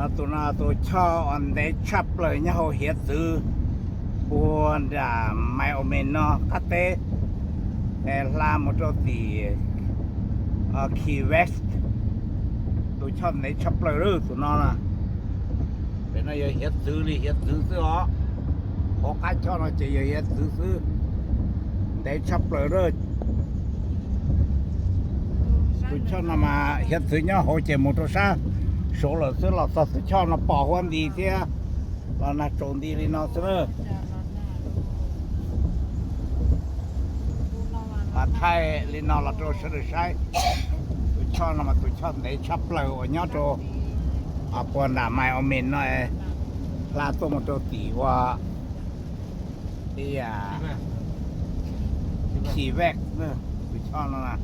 Tus no tus choj uas ntev tshaj plaws nyob hauv hiav txwv puag nram Wyoming no qab teb, hla mus rau tim Key West. Tus choj ntev tshaj plaws lawm tus no na. Pem no yog hiav txwv li hiav txwv xwb os. Hauv qab choj no ces yog hiav txwv xwb, ntev tshaj plaws lawm. Tus choj no mas hiav txwv nyob hauv ces mus rau sab saud lawm xwb los txog tus choj no pom huab nti thiab los nag tsaus nti li no xwb na. Mas thaij li no los rau sawv daws saib. Tus choj no mas tus choj ntev tshaj plaws uas nyob rau puag nram Wyoming no, hla tuaj mus rau tim ua ib yam Key West tus choj no na.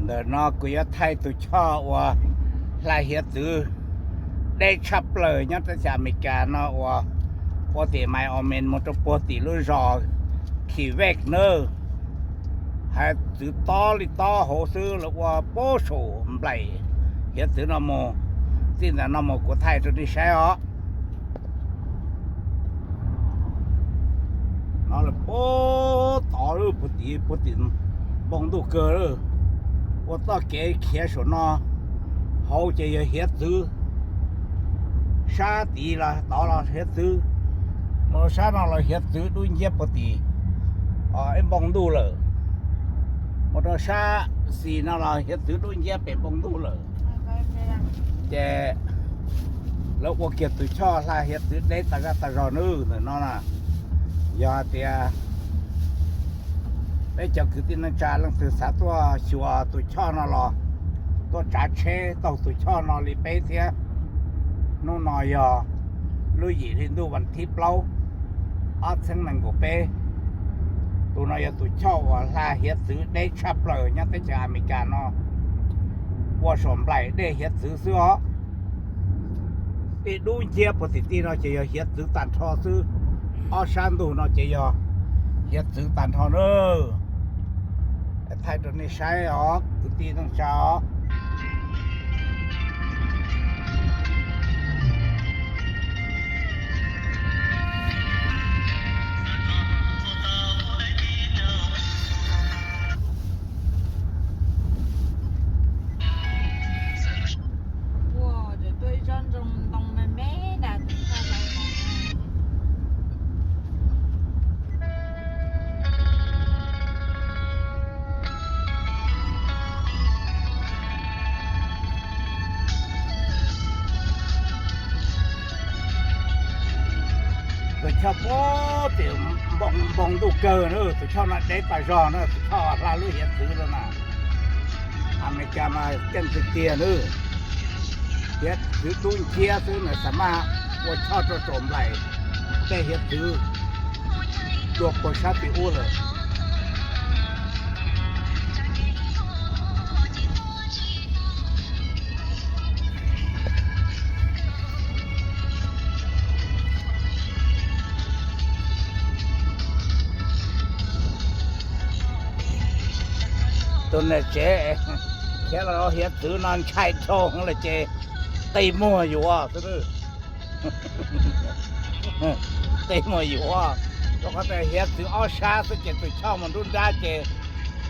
Ntawm no kuv yuav thaij tus choj uas hla hiav txwv deb tshaj plaws nyob teb chaws Amelikas no uas puag tim Wyoming mus rau puag tim lub zos Key West nawb. Hiav txwv tob li tob hauv xwb, lawv ua puag saum nplaim hiav txwv no mus. Txij ntawm no mus kuv thaij rau nej saib os. No lawm puag tod lawm, puag tim, puag tim npoo ntuj kawg lawm. Ua txoj kev khiav saum no, hauv ces yog hiav txwv, sab tid los tod los hiav txwv, mus rau sab no los hiav txwv dub nciab puag tim ib npoo ntuj lawm. Mus rau sab xis no los hiav txwv dub nciab pem npoo ntuj lawm. Ces lawv ua kiag tus choj hla hiav txwv deb tas zaj tas zog nawb ntawm no na. Yog hais tias peb cov kwv tij neej tsa leej twg xav tuaj xyuas tus choj no los tuaj tsav tsheb taug tus choj no li peb thiab. Hnub no yog lub yim hli ntuj vas thib plaub, ob txhiab nees nkaum peb. Tus no yog tus choj uas hla hiav txwv deb tshaj plaws nyob teb chaws Amelikas no, ua saum nplaim dej hiav txwv xwb os. Tej dub nciab puag tim tij no ces yog hiav txwv tag nrho xwb. Ob sab ntug no ces yog hiav txwv tag nrho na. Thaij rau nej saib os kwv tij neej tsa os. Tus choj puag tim npoo ntuj kawg na, tus choj no deb tas zog na, tus choj hla lub hiav txwv no na. Amelikas mas keej tiag tiag na. Hiav txwv dub nciab xwb na, xav mas ua choj rau saum nplaim tej hiav txwv dua puag sab tim ub lawm. Tus niam tsev khiav los hiav txwv no ntshai dhau lawm ces qi muag yuav xwb. Qi muag yuav, rau qhov tias hiav txwv ob sab xwb ces tus choj mus nruab nrab ces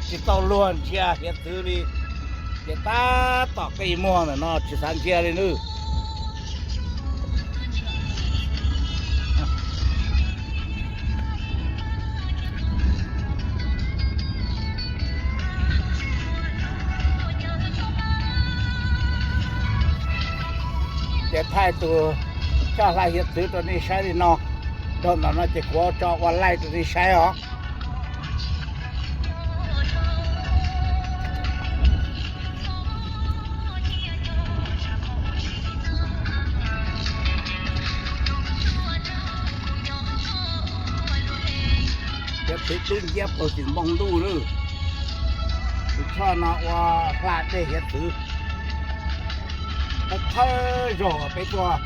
tsis tau luag ntsia hiav txwv li. Ces tab tom qi muag ntawm no tsis xav ntsia li nawb. Ces thaij tus choj hla hiav txwv rau nej saib li no. Dhau ntawm no ces kuv tso ua laij rau nej saib os. Hiav txwv dub nciab puag tim npoo ntuj lawm. Tus choj no ua hla dej hiav txwv. Thawj thawj zaug peb tuaj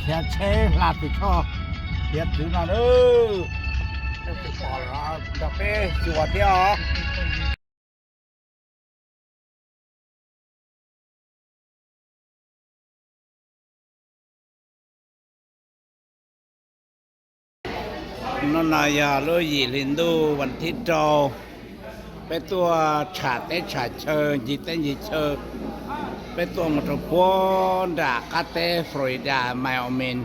khiav tsheb hla tus choj Hiav txwv no na, peb tsis pom lawm, nrog peb xyuas thiab os. Hnub no yog lub yim hli ntuj vas thib rau, peb tuaj tsham teb tsham chaw, ncig teb ncig chaw. Peb tuaj mus rau puag nram qab teb Florida, Wyoming,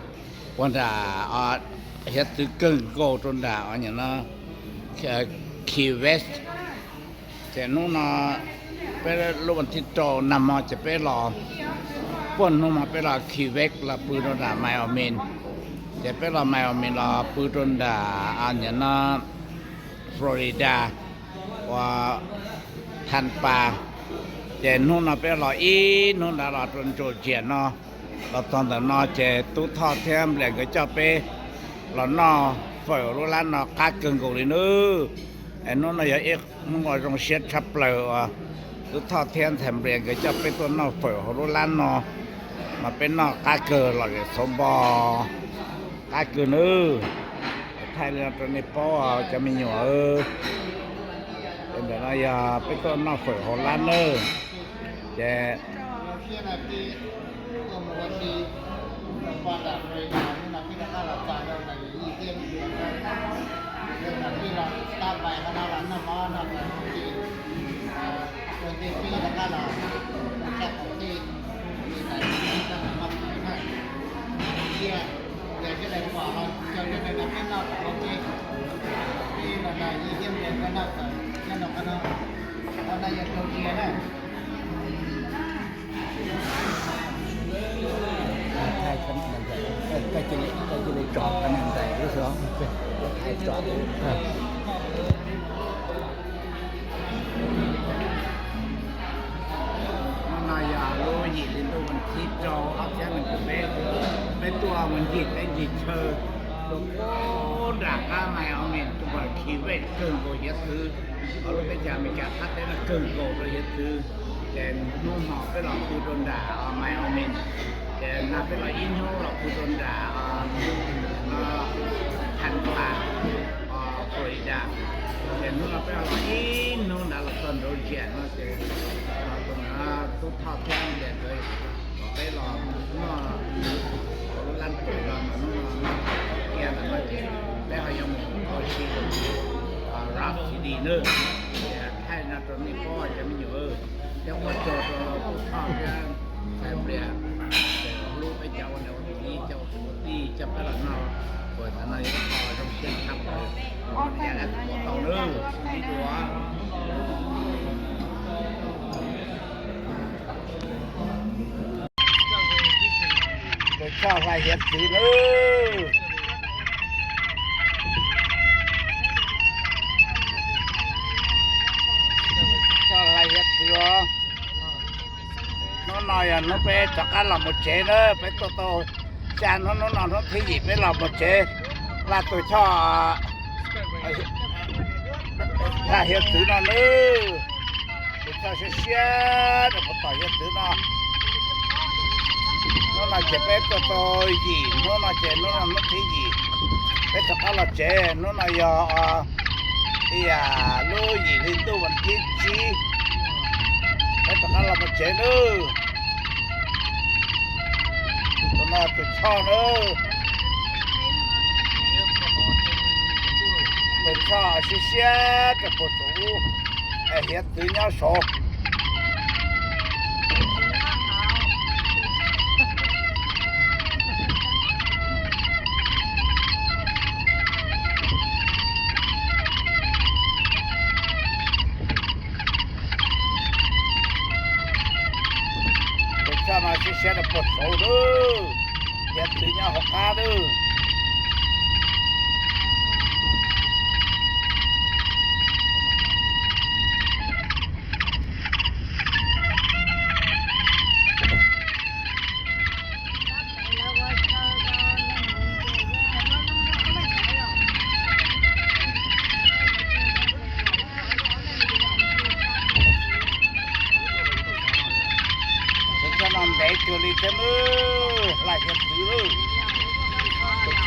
puag nram hiav txwv kawg nkaus rau nram Key West. Ces hnub no peb lub vas thib rau nag hmo ces peb los, puag hnub hmo peb los Key West los pw rau nram Wyoming. Ces peb los Wyoming los pw rau nram nim no Florida uas Tampa. Ces hnub no peb los ib hnub ntawd los rau Georgia no. Los txog ntawm no ces Tub Thoj thiab Nplias nkawd coj peb los noj fawm lub lab no qab kawg nkaus li nawb. Es hnub no yog ib hnub uas zoo siab tshaj plaws uas Tub Thoj thiab ntxhais Nplias nkawd coj peb tuaj noj fawm hauv lub lab no, mas peb noj qab kawg los zem xauv npo qab kawg nawb. Thaij li no rau nej paub cov me nyuam. Ces ntawm no yog peb tuaj noj fawm hauv lab nawb. Ces Hnub no yog lub yim hli ntuj vas thib rau ob txhiab nees nkaum peb, peb tuaj mus ncig teb ncig chaw rau puag nram qab Wyoming, tus pam Key West kawg nkaus hiav txwv. Hauv lub teb chaws Amelikas qab teb no kawg nkaus rau hiav txwv. Ces hnub no peb los pw rau nram Wyoming, ces nag peb los ib hnub los pw rau nram Tampa, Florida. Ces hnub no peb los ib hnub ntawd los txog nraum ziam no ces Tub Thoj thiab Nplias nkawd kom peb los noj lub lab no, hnub no noj kiag ntawm no ces peb ho yuav mus ua si rau Rock City nawb. Ces thaij no rau nej paub cov me nyuam, thiab ua tsaug rau Tub Thoj thiab ntxhais Nplias, ces hlub peb cov ua niam ua txiv, cov ua kwv tij coj peb los noj fawm ntawm no, yog ib qho zoo siab tshaj plaws. Ob peb ntawm no yog ib dua. Pes tsawg hlais hiav txwv nawb. Pes tsawg hlais hiav txwv os. Hnub no yog hnub peb rov qab los mus tsev na, peb tuaj tau xya hnub, hnub no hnub thib yim peb los mus tsev. Laj tus choj hlais hiav txwv no nawb. Tus choj siab siab rau puag tom hiav txwv no. Hnub no ces peb tuaj tau yim hnub no ces hnub no hnub thib yim peb rov qab los tsev. Hnub no yog ib yam lub yim hli ntuj vas thib tsib, peb rov qab los mus tsev nawb. Tus no tus choj nawb. Tus choj siab siab rau puag saum ub, hiav txwv nyob saud. Tus choj no siab siab rau puag saud lawm, hiav txwv nyob hauv qab lawm.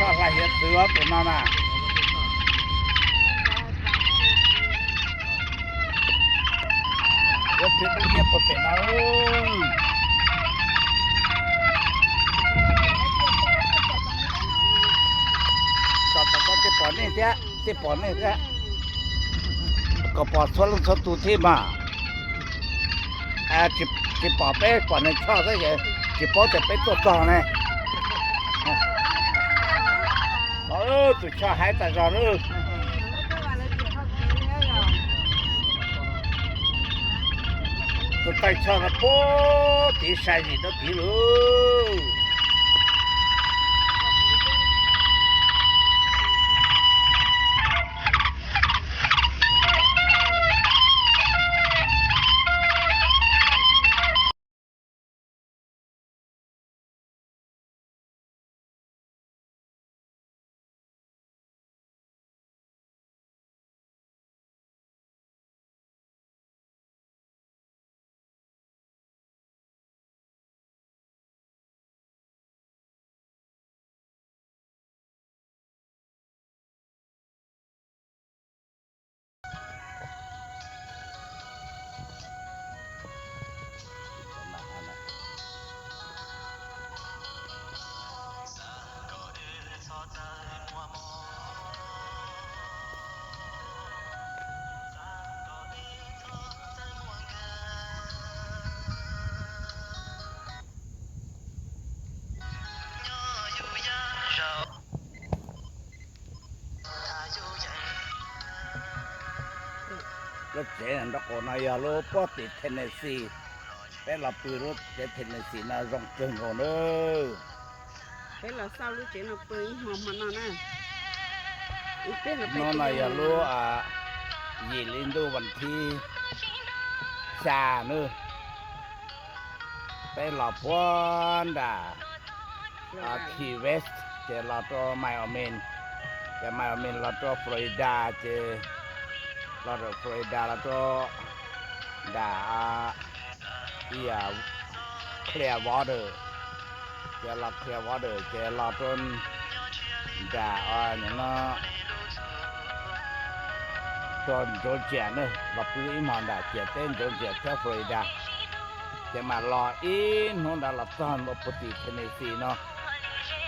Hla hiav txwv tus no na. Yuav txwv peb nyiaj puag pem no. Tsom tom ko tej pom nej thiab, tej pom nej thiab. Kom pom txhua leej txhua tus thiab mas. Tsis pom peb pom neeg tshaj xwb, tsis paub tias peb tuaj txog ne. Tus tshaj haib tas zog lawm. Tus taij tshaj no puag tid sai zim rau tid lawm. Lub tsev nraub qaum no yog lub puag tim Tennessee. Peb los pw lub tsev Tennessee no zoo kawg nkaus nawb. Peb los xauj lub tsev no pw ib hmo hmo no na. Hnub no yog lub yim hli ntuj vas thib xya nawb. Peb los puag nram Key West ces los rau Miami, ces Miami los rau Florida, ces los rau Florida los rau nram Clearwater, ces los Clearwater ces los rau nram no rau Georgia na, los pw ib hmo nram ciam teb Georgia thiab Florida. Ces mam los ib hnub ntawd los txog ntua puag tim Tennessee no,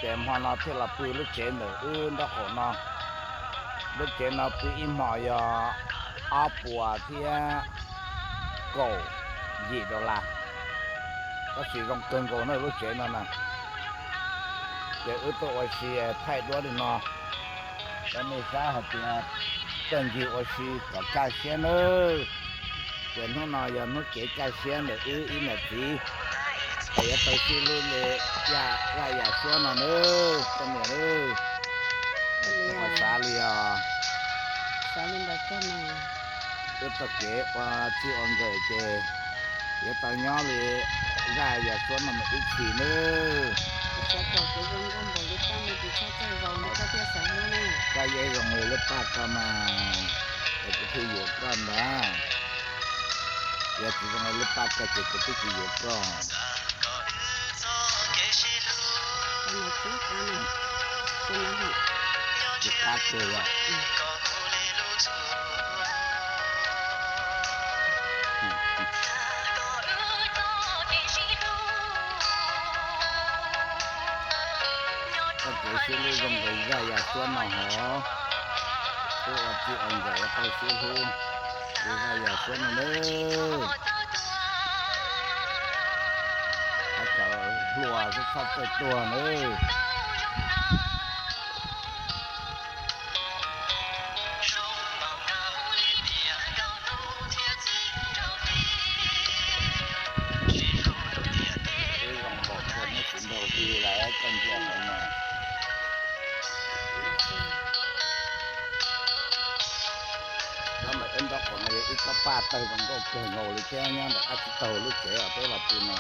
ces hmo no thiaj los pw lub tsev ntawm wb nraub qaum no. Lub tsev no pw ib hmo yog ob puas thiab kaum yim dollar, tab sis zoo kawg nkaus na lub tsev no na. Ces wb tuaj ua si thaij duab li no rau nej saib hais tias tuaj ncig ua si kom kaj siab nawb. Ces hnub no yog hnub kev kaj siab ntawm wb ib niam txiv, es yuav tau sib hlub li yaj vaj yaj suab no nawb koj niam nawb. Xav li os, wb txoj kev ua txij ua nkawm ces yuav tau nyob li zaj yam suab no mus ib txhis nawb. Koj yeej zoo li lub paj ko mas, es kuv thiaj yuav koj ntag. Yog tsis zoo li lub paj ko ces kuv twb tsis yuav koj. Tsis qab kawg yom. Koj kev sib hlub zoo nkaus zaj yam suab no hov. Wb ua txij ua nkawm yuav tau sib hlub li zaj yam suab no nawb. Hais kom hluas xwb txhob txawj tuag nawb. Wb zoo npaum koj nyob tsis nraug li lawm koj ntsia hauv no. Nyob ntawm wb nraub qaum no yog ib tsob paj tawg zoo nkauj kawg nkaus li thiab nyob ntawm qab tsib taug lub tsev uas peb los pw no.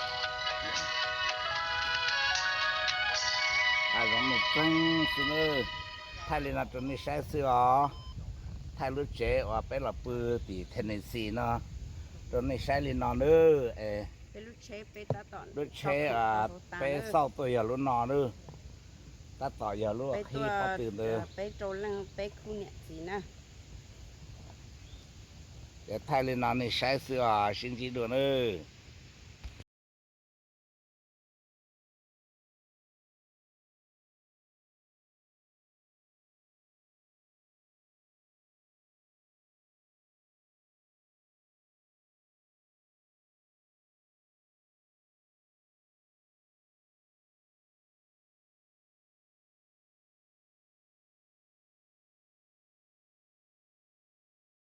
Hav zoov nws tseeb xwb nawb. Thaij li no rau nej saib xwb os. Thaij lub tsev uas peb los pw tim Tennessee no rau nej saib li no nawb. Lub tsheb peb xauj tuaj yog lub no nawb. Tab tom yog lub qhib pob tw ntawd. Peb rau leej peb khub niam txiv na. Ces thaij li no nej saib xwb os, sib ntsib dua nawb.